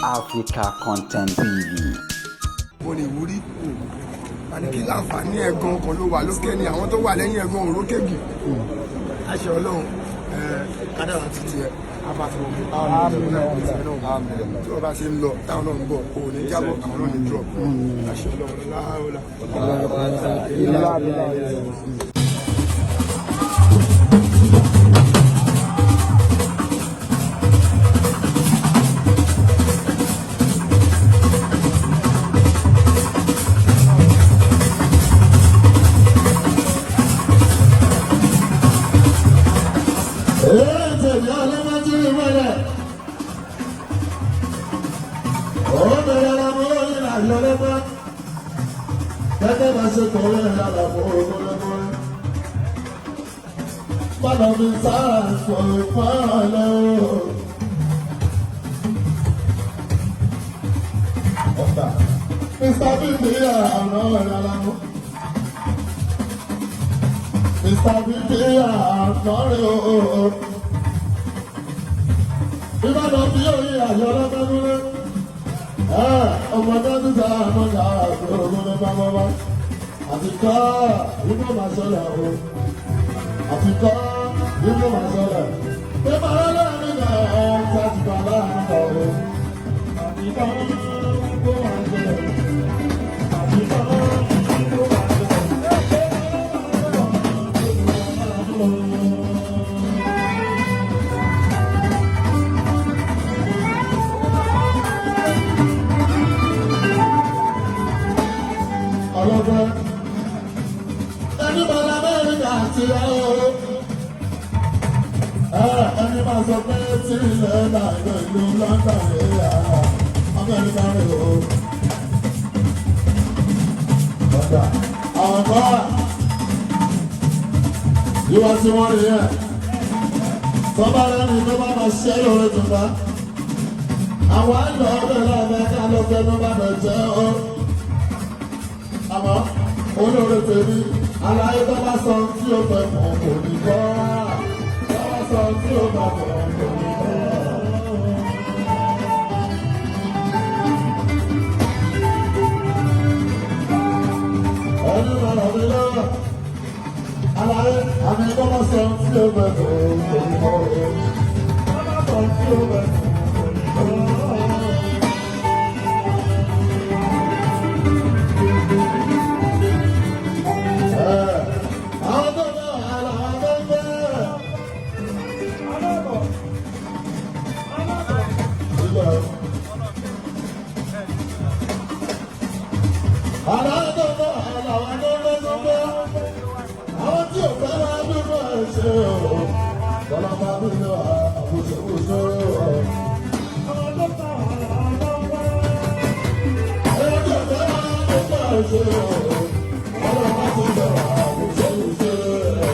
Africa Content TV. Mo ní ìwúrí àní kí láǹfààní ẹ̀gan kan ló wà lókè ni àwọn tó wà lẹ́yìn ẹ̀gan òrókè gì àṣẹ Ọlọ́run kádàrá ti tiẹ̀ tí wọ́n bá ṣe ń lọ táwọn náà ń bọ̀ kò ní jábọ̀, àwọn náà ní drop, àṣẹ Ọlọ́run láhàólà. Gẹ́gẹ́ bá ṣe kọ̀wé ìlànà fún ogúnlógún. Bọ́lá mi sára sọ fọ́nrán lọ́wọ́. Ọ̀tà. Mr. Bíbí àná ìlànà. Mr. Bíbí àná rẹ̀ o. Ìbàdàn bí òye àyọ̀ ọlọ́gbẹ́gúnlé. Ọmọdé títa àmọ́ yàrá ògùn ní bábábá. Àti kọ́ ìbò máa ṣẹlẹ̀ o. Àti kọ́ ìbò máa ṣẹlẹ̀. Pé bàrá láàrin náà ẹ̀ ń tàbí bàbá láàrin náà o. Àti kọ́ ìbò máa ṣẹlẹ̀. Àti kọ́ ìbò máa ṣẹlẹ̀. Ọlọ́gbọ́n ẹni bá lamẹ́ríkà ti rẹ̀ o. Ẹni máa sọ pé tí ilẹ̀ láìpẹ́ ìlú London rẹ̀ Amẹ́ríkà rẹ̀ o. Ọ̀dà àwọn kan wà ìwà tí wọ́n rí yẹn. Tọ́ba lẹ́nu tó bá máa ṣe lóore tó bá. Àwọn àlọ́ ọbẹ̀ lábẹ́ ló fẹ́ ló bá bẹ̀ jẹ́ o. Àmọ́ olóore tèmi, aláyé tó bá sọ tí ó fẹ́ mọ̀ kò ní kọ́. Tó bá sọ tí ó bá mọ̀ kò ní kọ́. Ẹni máa ràn mí lọ́wọ́. Aláyé àmì tó bá sọ tí ó fẹ́ mọ̀ kò ní kọ́. Tó bá sọ tí ó fẹ́ mọ̀ kò ní kọ́. Àwọn tó bá wà láwọn tó ń bẹ́ẹ̀. Àwọn tí ò fẹ́ wá dúró ẹ̀ ṣe o, bọ́lá bá dúró àbùsùn o. Àwọn tí ò fẹ́ wá dúró ẹ̀ ṣe o, bọ́lá bá dúró àbùsùn o.